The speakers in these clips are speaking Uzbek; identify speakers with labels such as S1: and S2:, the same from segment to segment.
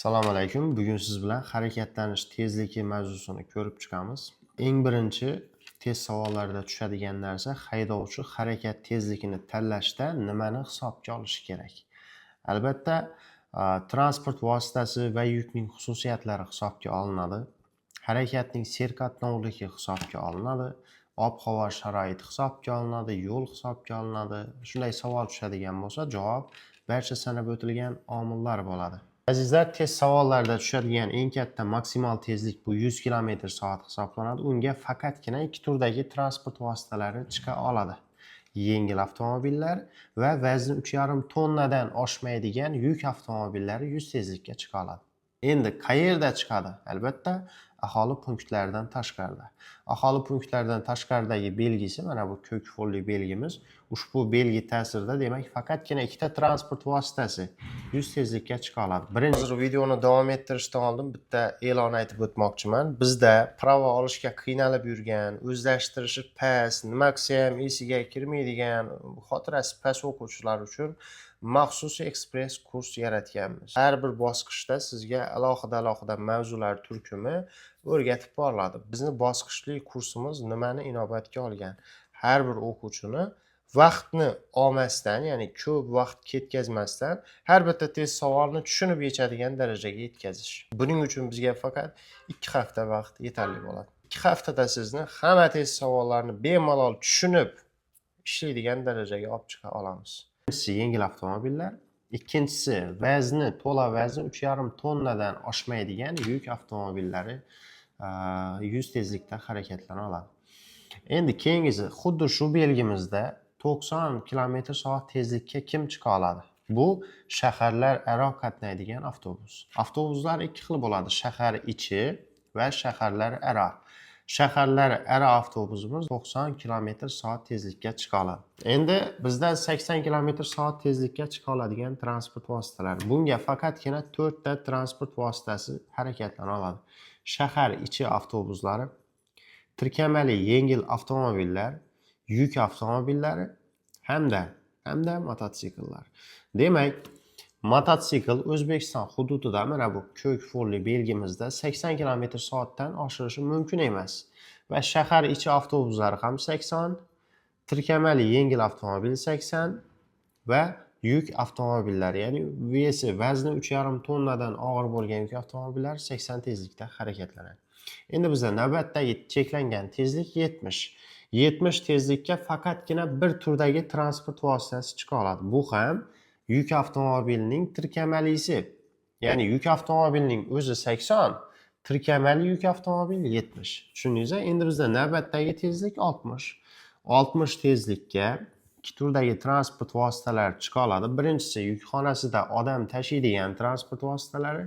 S1: Assalomu alaykum. Bugun siz bilan harakatlanish tezligi mavzusini ko'rib chiqamiz. Eng birinchi test savollarida tushadigan narsa: haydovchi harakat tezligini tanlashda nimani hisobga olishi kerak? Albatta, transport vositasi va yukning xususiyatlari hisobga olinadi. Harakatning serqatnovligi hisobga olinadi. Ob-havo sharoiti hisobga olinadi, yo'l hisobga olinadi. Shunday savol tushadigan bo'lsa, javob barcha sanab o'tilgan omillar bo'ladi. Azizlar, test savollarida tushadigan eng katta maksimal tezlik bu 100 km soat hisoblanadi. Unga faqatgina ikki turdagi transport vositalari chiqa oladi. Yengil avtomobillar va vazni 3,5 tonnadan oshmaydigan yuk avtomobillari 100 tezlikka chiqa oladi. Endi qayerda chiqadi? Albatta, aholi punktlaridan tashqarida. Aholi punktlaridan tashqaridagi belgisi mana bu ko'k fonli belgimiz. Ushbu belgi ta'sirida, demak, faqatgina ikkita transport vositasi 100 tezlikka chiqa oladi. Birinchi, hozir videoni davom ettirishdan oldin bitta e'lon aytib o'tmoqchiman. Bizda права olishga qiynalib yurgan, o'zlashtirishi past, nima qilsa ham esiga kirmaydigan, xotirasi past o'quvchilar uchun maxsus ekspress kurs yaratganmiz. Har bir bosqichda sizga alohida alohida mavzular turkumi o'rgatib boriladi. Bizni bosqichli kursimiz nimani inobatga olgan? Har bir o'quvchini vaqtni olmasdan, ya'ni ko'p vaqt ketkazmasdan har bitta test savolni tushunib yechadigan darajaga yetkazish. Buning uchun bizga faqat 2 hafta vaqt yetarli bo'ladi. 2 haftada sizni hamma test savollarini bemalol tushunib ishlaydigan darajaga olib chiqa olamiz. Birinchisi yengil avtomobillar, ikkinchisi vazni, to'la vazni 3,5 tonnadan oshmaydigan yuk avtomobillari 100 tezlikda harakatlana oladi. Endi keyingisi, xuddi shu belgimizda 90 km soat tezlikka kim chiqa oladi? Bu shaharlararo qatnaydigan avtobus. Avtobuslar ikki xil bo'ladi: shahar ichi va shaharlararo. Shaharlararo avtobusimiz 90 km soat tezlikka chiqa oladi. Endi bizda 80 km soat tezlikka chiqa oladigan transport vositalari. Bunga faqatgina to'rtta transport vositasi harakatlana oladi: shahar ichi avtobuslari, tirkamali yengil avtomobillar, yuk avtomobillari hamda mototsikllar. Demak, mototsikl O'zbekiston hududida mana bu ko'k fonli belgimizda 80 km soatdan oshirishi mumkin emas va shahar ichi avtobuslari ham 80, tirkamali yengil avtomobil 80 va yuk avtomobillari, ya'ni вес i, vazni 3,5 tonnadan og'ir bo'lgan yuk avtomobillari 80 tezlikda harakatlanadi. Endi bizda navbatdagi cheklangan tezlik 70. 70 tezlikka faqatgina bir turdagi transport vositasi chiqa oladi. Bu ham yuk avtomobilining tirkamalisi, ya'ni yuk avtomobilining o'zi 80, tirkamali yuk avtomobil 70. Tushundingiz? Endi bizda navbatdagi tezlik 60. 60 tezlikka ikki turdagi transport vositalari chiqa oladi. Birinchisi yukxonasida odam tashiydigan transport vositalari,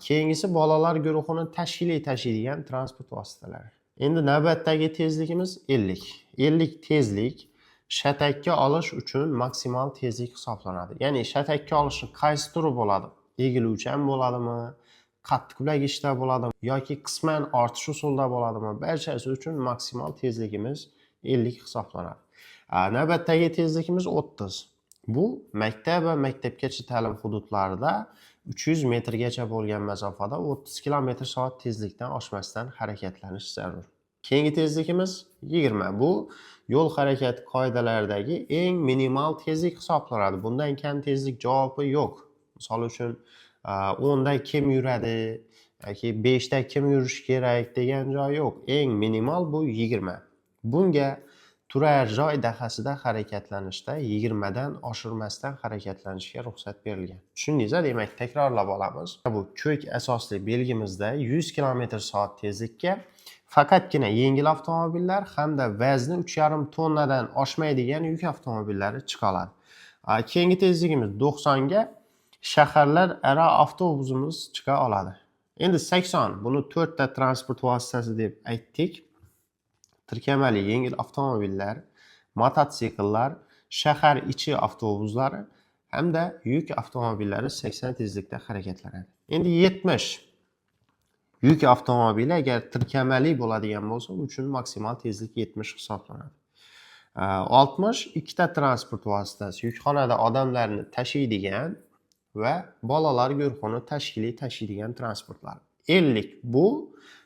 S1: keyingisi bolalar guruhini tashkiliy tashiydigan transport vositalari. Endi navbatdagi tezligimiz 50. 50 tezlik shatakka olish uchun maksimal tezlik hisoblanadi. Ya'ni shatakka olishni qaysi turi bo'ladi, egiluvchan bo'ladimi, qattiq qulagichda bo'ladimi yoki qisman ortish usulida bo'ladimi, barchasi uchun maksimal tezligimiz 50 hisoblanadi. Navbatdagi tezligimiz 30. Bu maktab va maktabgacha ta'lim hududlarida 300 metrgacha bo'lgan masofada 30 km soat tezlikdan oshmasdan harakatlanish zarur. Keyingi tezligimiz 20. Bu yo'l harakati qoidalaridagi eng minimal tezlik hisoblanadi. Bundan kam tezlik javobi yo'q. Misol uchun, 10da kim yuradi yoki 5da kim yurishi kerak degan joy yo'q. Eng minimal bu 20. Bunga turar joy dahasida harakatlanishda 20dan oshirmasdan harakatlanishga ruxsat berilgan. Tushundingiz? Demak, takrorlab olamiz. Bu ko'k asosli belgimizda 100 km soat tezlikka faqatgina yengil avtomobillar hamda vazni 3,5 tonnadan oshmaydigan yuk avtomobillari chiqa oladi. Keyingi tezligimiz 90 ga shaharlararo avtobusimiz chiqa oladi. Endi 80, buni to'rtta transport vositasi deb aytdik: tirkamali yengil avtomobillar, mototsikllar, shahar ichi avtobuslari hamda yuk avtomobillari 80 tezlikda harakatlanadi. Endi 70, yuk avtomobili agar tirkamali bo'ladigan bo'lsa, u uchun maksimal tezlik 70 hisoblanadi. 60, ikkita transport vositasi: yukxonada odamlarni tashiydigan va bolalar guruhini tashkiliy tashiydigan transportlar. 50 bu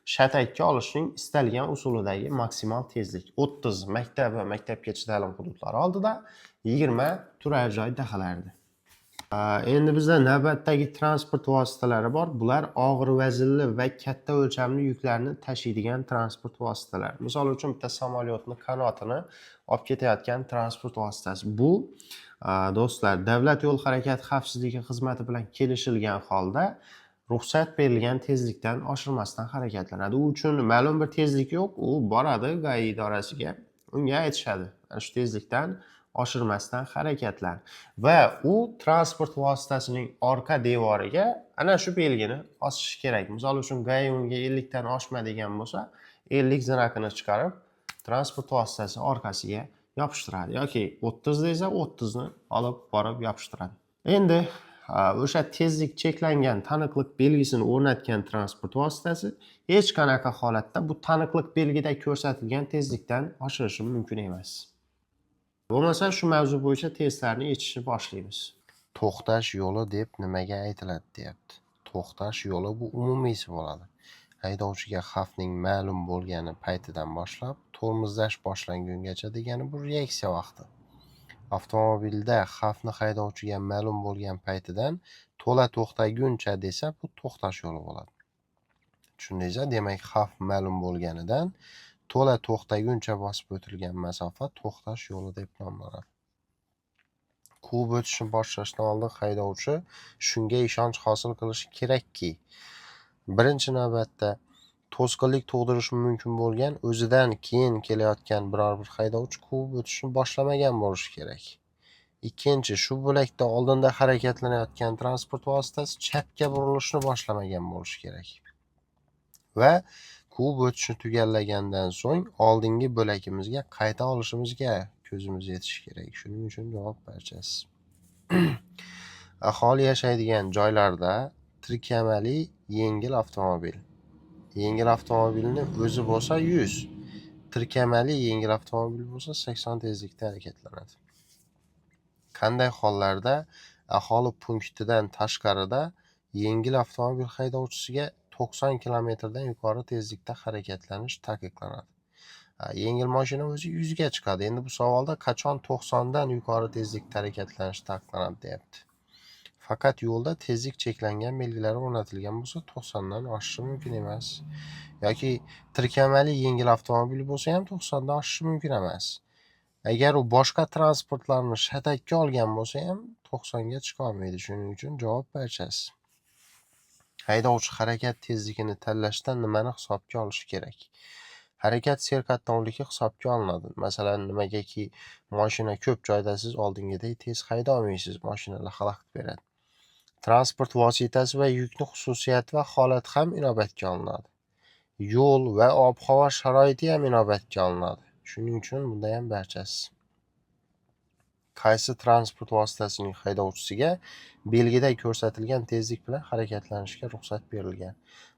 S1: shatakka olishning istalgan usulidagi maksimal tezlik. 30 maktab va maktabgacha ta'lim hududlari oldida, 20 turar joy dahalarida. Endi bizda navbatdagi transport vositalari bor. Bular og'ir vaznli va katta o'lchamli yuklarni tashiydigan transport vositalari. Misol uchun, bitta samolyotni qanotini olib ketayotgan transport vositasi. Bu, do'stlar, davlat yo'l harakati xavfsizligi xizmati bilan kelishilgan holda ruxsat berilgan tezlikdan oshirmasdan harakatlanadi. U uchun ma'lum bir tezlik yo'q, u boradi ГАИ idorasiga, unga aytishadi, ana shu tezlikdan oshirmasdan harakatlan, va u transport vositasining orqa devoriga ana shu belgini osishi kerak. Misol uchun, ГАИ unga 50 dan oshma degan bo'lsa, 50 знак ini chiqarib transport vositasi orqasiga yopishtiradi yoki 30 desa, 30 ni olib borib yopishtiradi. Endi o'sha tezlik cheklangan taniqliq belgisini o'rnatgan transport vositasi hech qanaqa holatda bu taniqliq belgida ko'rsatilgan tezlikdan oshirishi mumkin emas. Bo'lmasa, shu mavzu bo'yicha testlarni yechishni boshlaymiz. To'xtash yo'li deb nimaga aytiladi, deyapti. To'xtash yo'li bu umumiysi bo'ladi. Haydovchiga xavfning ma'lum bo'lgani paytidan boshlab tormozlash boshlangungacha degani bu reaksiya vaqti. Avtomobilda xavfni haydovchiga ma'lum bo'lgan paytidan to'la to'xtaguncha desa, bu to'xtash yo'li bo'ladi. Tushundingiz? Demak, xavf ma'lum bo'lganidan to'la to'xtaguncha bosib o'tilgan masofa to'xtash yo'li deb nomlanadi. Quvib o'tishni boshlashdan oldin haydovchi shunga ishonch hosil qilishi kerakki, birinchi navbatda to'sqinlik tug'dirishi mumkin bo'lgan o'zidan keyin kelayotgan biror bir haydovchi quvib o'tishni boshlamagan bo'lishi kerak. Ikkinchi, shu bo'lakda oldinda harakatlanayotgan transport vositasi chapga burilishni boshlamagan bo'lishi kerak. Va quvib o'tishni tugallagandan so'ng oldingi bo'lakimizga qayta olishimizga ko'zimiz yetishi kerak. Shuning uchun javob barchasi. Aholi yashaydigan joylarda tirkamali yengil avtomobil. Yengil avtomobilni o'zi bo'lsa 100, tirkamali yengil avtomobil bo'lsa 80 tezlikda harakatlanadi. Qanday hollarda aholi punktidan tashqarida yengil avtomobil haydovchisiga 90 kilometrdan yuqori tezlikda harakatlanish taqiqlanadi? Yengil mashina o'zi 100 ga chiqadi. Endi bu savolda qachon 90 dan yuqori tezlikda harakatlanish taqiqlanadi, deyapti. Faqat yo'lda tezlik cheklangan belgilari o'rnatilgan bo'lsa, 90 dan oshishi mumkin emas. Yoki tirkamali yengil avtomobil bo'lsa ham 90 dan oshishi mumkin emas. Agar u boshqa transportlarni shatakka olgan bo'lsa ham 90 ga chiqa olmaydi. Shuning uchun javob barchasi. Haydovchi harakat tezligini tanlashda nimani hisobga olishi kerak? Harakat serqatnovligi hisobga olinadi. Masalan, nimagaki mashina ko'p joyda siz oldingidek tez haydolmaysiz, mashinalar xalaqit beradi. Transport vositasi va yukni xususiyati va holati ham inobatga olinadi. Yo'l va ob-havo sharoiti ham inobatga olinadi. Shuning uchun bunda ham barchasi. Qaysi transport vositasining haydovchisiga belgida ko'rsatilgan tezlik bilan harakatlanishga ruxsat berilgan?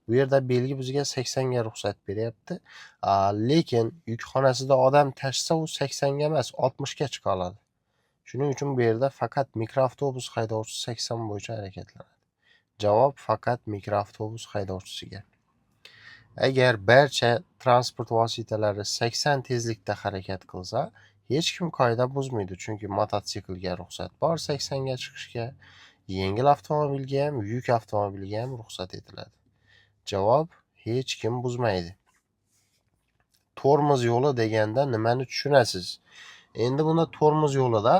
S1: Bu yerda belgi bizga 80 ga ruxsat beryapti. Lekin yukxonasida odam tashisa, u 80 ga emas, 60 ga chiqa oladi. Shuning uchun bu yerda faqat mikroavtobus haydovchisi 80 bo'yicha harakatlanadi. Javob faqat mikroavtobus haydovchisiga. Agar barcha transport vositalari 80 tezlikda harakat qilsa, hech kim qoida buzmaydi, chunki mototsiklga ruxsat bor 80 ga chiqishga, yengil avtomobilga ham, yuk avtomobiliga ham ruxsat etiladi. Javob: hech kim buzmaydi. Tormoz yo'li deganda nimani tushunasiz? Endi bunda tormoz yo'lida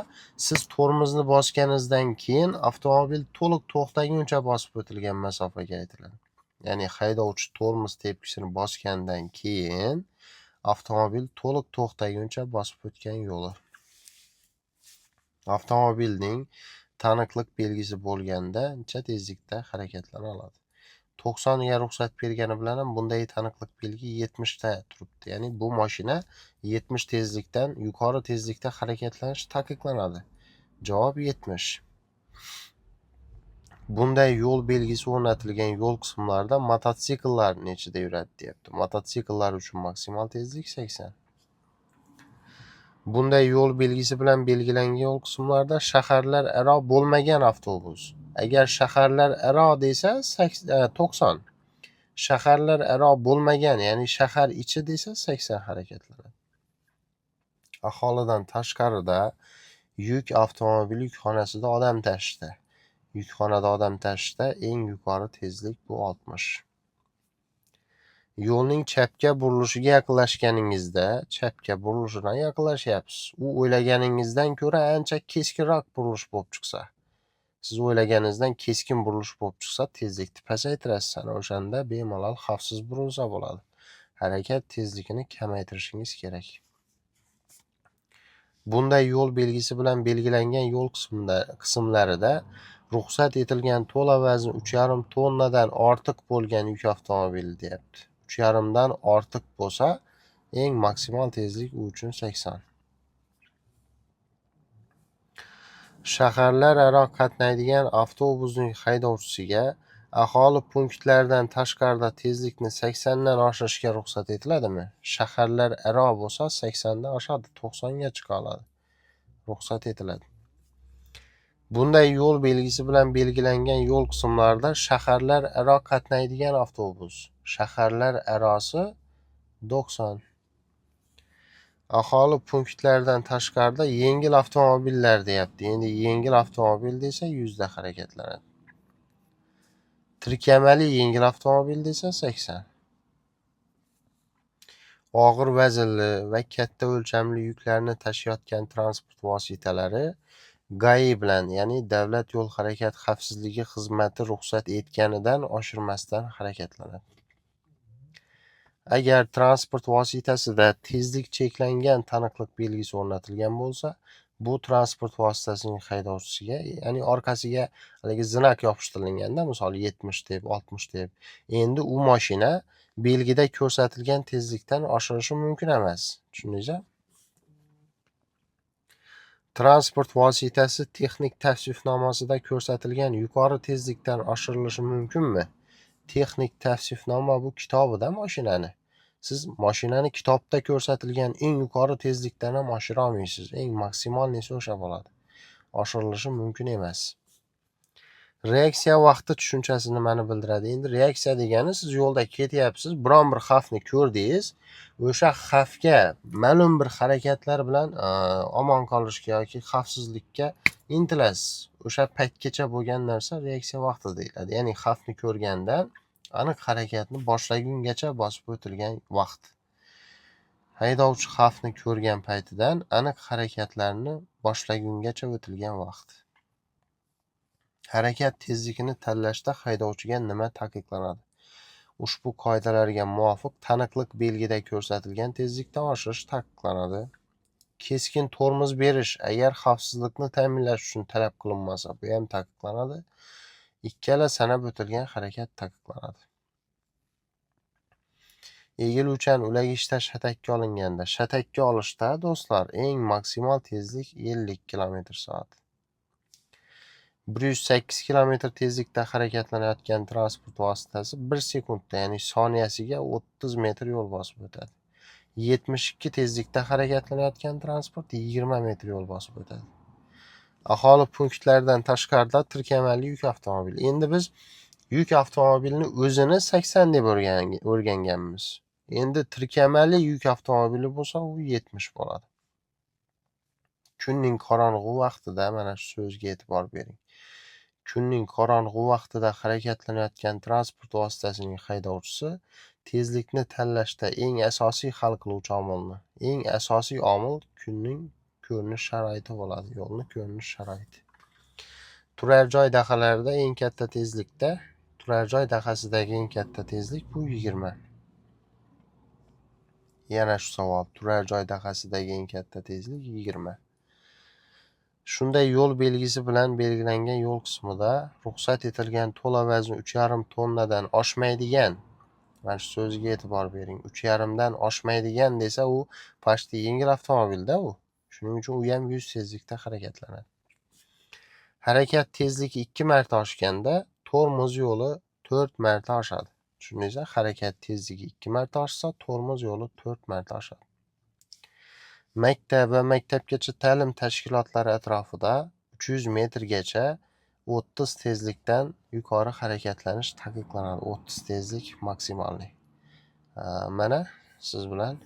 S1: siz tormozni bosganingizdan keyin avtomobil to'liq to'xtaguncha bosib o'tilgan masofaga aytiladi. Ya'ni haydovchi tormoz tepkisini bosgandan keyin avtomobil to'liq to'xtaguncha bosib o'tgan yo'li. Avtomobilning taniqliq belgisi bo'lganda necha tezlikda harakatlana oladi? 90 ga ruxsat bergani bilan ham bunday taniqliq belgi 70 ta turibdi. Ya'ni bu mashina 70 tezlikdan yuqori tezlikda harakatlanish taqiqlanadi. Javob 70. Bunday yo'l belgisi o'rnatilgan yo'l qismlarida mototsikllar nechida yuradi, deyapti. Mototsikllar uchun maksimal tezlik 80. Bunday yo'l belgisi bilan belgilangan yo'l qismlarida shaharlararo bo'lmagan avtobus. Agar shaharlararo desa 90. Shaharlararo bo'lmagan, ya'ni shahar ichi desa 80 harakatlanadi. Aholidan tashqarida yuk avtomobili yukxonasida odam tashishda. Yukxonada odam tashishda eng yuqori tezlik bu 60. Yo'lning chapga burilishiga yaqinlashganingizda, chapga burilishidan yaqinlashyapsiz. U o'ylaganingizdan ko'ra ancha keskinroq burilish bo'lib chiqsa, siz o'ylaganingizdan keskin burilish bo'lib chiqsa, tezlikni pasaytirasiz. Ana o'shanda bemalol xavfsiz burilsa bo'ladi. Harakat tezligini kamaytirishingiz kerak. Bunday yo'l belgisi bilan belgilangan yo'l qismlarida ruxsat etilgan to'la vazn 3,5 tonnadan ortiq bo'lgan yuk avtomobili deyapti. 3,5 dan ortiq bo'lsa, eng maksimal tezlik u uchun 80. Shaharlararo qatnaydigan avtobusning haydovchisiga aholi punktlaridan tashqarida tezlikni 80 dan oshirishga ruxsat etiladimi? Shaharlararo bo'lsa 80 dan oshadi, 90 ga chiqa oladi. Ruxsat etiladi. Bunday yo'l belgisi bilan belgilangan yo'l qismlarida shaharlararo qatnaydigan avtobus, shaharlararosi 90. Aholi punktlaridan tashqarida yengil avtomobillar deyapti. Endi yengil avtomobil desa 100 da harakatlanadi. Tirkamali yengil avtomobil desa 80. Og'ir vaznli va katta o'lchamli yuklarni tashiyotgan transport vositalari GAI bilan, ya'ni Davlat yo'l harakati xavfsizligi xizmati ruxsat etganidan oshirmasdan harakatlanadi. Agar transport vositasida tezlik cheklangan taniqliq belgisi o'rnatilgan bo'lsa, bu transport vositasining haydovchisiga, ya'ni orqasiga haligi znak yopishtirilganda, misol 70 deb, 60 deb. Endi u mashina belgida ko'rsatilgan tezlikdan oshirishi mumkin emas. Tushundingizmi? Transport vositasi texnik tavsifnomasida ko'rsatilgan yuqori tezlikdan oshirilishi mumkinmi? Texnik tavsifnoma bu kitobida mashinani. Siz mashinani kitobda ko'rsatilgan eng yuqori tezlikdan ham oshira olmaysiz. Eng maksimalnisi o'sha bo'ladi. Oshirilishi mumkin emas. Reaksiya vaqti tushunchasi nimani bildiradi? Endi reaksiya degani siz yo'lda ketyapsiz, biron bir xavfni ko'rdingiz, o'sha xavfga ma'lum bir harakatlar bilan omon qolishga yoki xavfsizlikka intilasiz. O'sha paytgacha bo'lgan narsa reaksiya vaqti deyiladi. Ya'ni xavfni ko'rgandan aniq harakatni boshlagungacha bosib o'tilgan vaqt. Haydovchi xavfni ko'rgan paytidan aniq harakatlarni boshlagungacha o'tilgan vaqt. Harakat tezligini tanlashda haydovchiga nima taqiqlanadi? Ushbu qoidalarga muvofiq taniqliq belgida ko'rsatilgan tezlikdan oshirish taqiqlanadi. Keskin tormoz berish agar xavfsizlikni ta'minlash uchun talab qilinmasa, bu ham taqiqlanadi. Ikkala sanab o'tilgan harakat taqiqlanadi. Egiluvchan ulagichda shatakka olinganda, shatakka olishda do'stlar eng maksimal tezlik 50 km/soat. 108 km tezlikda harakatlanayotgan transport vositasi 1 sekundda, ya'ni soniyasiga 30 metr yo'l bosib o'tadi. 72 tezlikda harakatlanayotgan transport 20 metr yo'l bosib o'tadi. Aholi punktlaridan tashqarida tirkamali yuk avtomobili. Endi biz yuk avtomobilini o'zini 80 deb o'rganganmiz. Endi tirkamali yuk avtomobili bo'lsa u 70 bo'ladi. Kunning qorong'u vaqtida, mana shu so'zga e'tibor bering. Kunning qorong'u vaqtida harakatlanayotgan transport vositasining haydovchisi tezlikni tanlashda eng asosiy hal qiluvchi omilni, eng asosiy omil kunning ko'rinish sharoiti bo'ladi, yo'lni ko'rinish sharoiti. Turar joy dahalarida eng katta tezlikda, turar joy dahasidagi eng katta tezlik bu 20. Yana shu savol, turar joy dahasidagi eng katta tezlik 20. Shunday yo'l belgisi bilan belgilangan yo'l qismida ruxsat etilgan to'la vazni 3,5 tonnadan oshmaydigan, mana shu so'zga e'tibor bering, 3,5 dan oshmaydigan desa u почти yengil avtomobilda u. Shuning uchun u ham 100 tezlikda harakatlanadi. Harakat tezligi 2 marta oshganda tormoz yo'li 4 marta oshadi. Tushundingizmi? Harakat tezligi 2 marta oshsa, tormoz yo'li 4 marta oshadi. Maktab va maktabgacha ta'lim tashkilotlari atrofida 300 metrgacha 30 tezlikdan yuqori harakatlanish taqiqlanadi. 30 tezlik максимальный. Mana siz bilan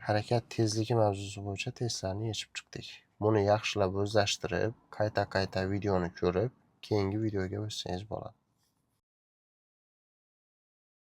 S1: harakat tezligi mavzusi bo'yicha testlarni yechib chiqdik. Buni yaxshilab o'zlashtirib, qayta-qayta videoni ko'rib, keyingi videoga o'tsangiz bo'ladi.